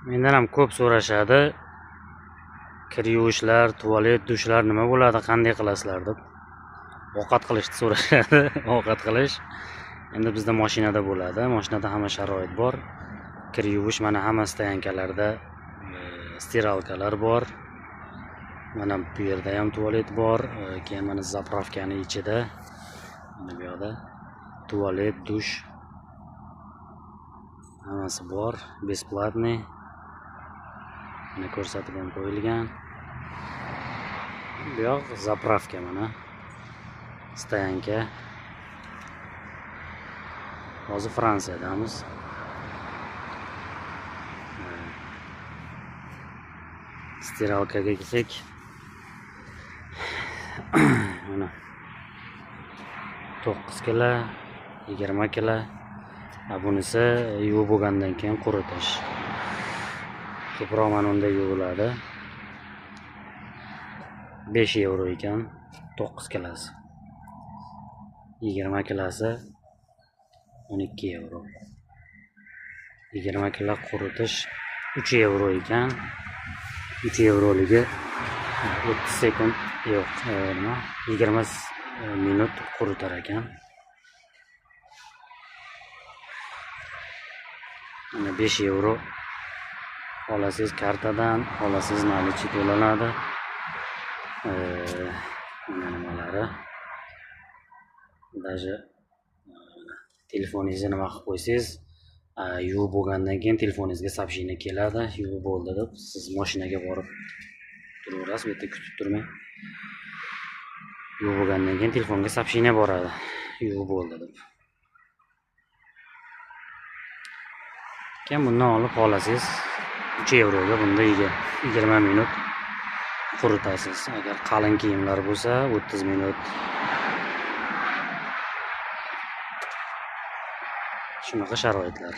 Mendan ham ko'p so'rashadi. Kir yuvishlar, tualet, dushlar nima bo'ladi, qanday qilasizlar deb. Ovqat qilishni so'rashadi. Ovqat qilish endi bizda mashinada bo'ladi. Mashinada hamma sharoit bor. Kir yuvish mana hamma stoyankalarda stiralkalar bor. Mana bu yerda ham tualet bor. Keyin mana zapravkani ichida mana bu yoqda tualet, dush hammasi bor, bесплатный. Mana ko'rsatib ham qo'yilgan. Bu yoq zapravka mana. Stoyanka. Hozir Fransiyadamiz. Stiralkaga kelsak, mana 9 kilo, 20 kilo. Bunisi yuvib bo'lgandan keyin quritish. Ko'proq mana unda yuviladi. 5 yevro ekan 9 kilosi. 20 kilosi 12 yevro. 20 kilo quritish 3 yevro ekan. 3 yevroligi 30 sekund yo'q, nima 20 minut quritar ekan. Mana 5 yevro olasiz kartadan, olasiz наличи to'lanadi. Mana nimalari. Даже telefoningizni nima qilib qo'ysangiz, yuvib bo'lgandan keyin telefoningizga сообщение keladi, yuvib bo'ldi deb. Siz mashinaga borib turaverasiz, bu yerda kutib turmang. Yuvib bo'lgandan keyin telefonga сообщение boradi, yuvib bo'ldi deb. Keyin bundan olib olasiz 3 yevroga bunda 20 minut quritasiz. Agar qalin kiyimlar bo'lsa 30 minut. Shunaqa sharoitlar.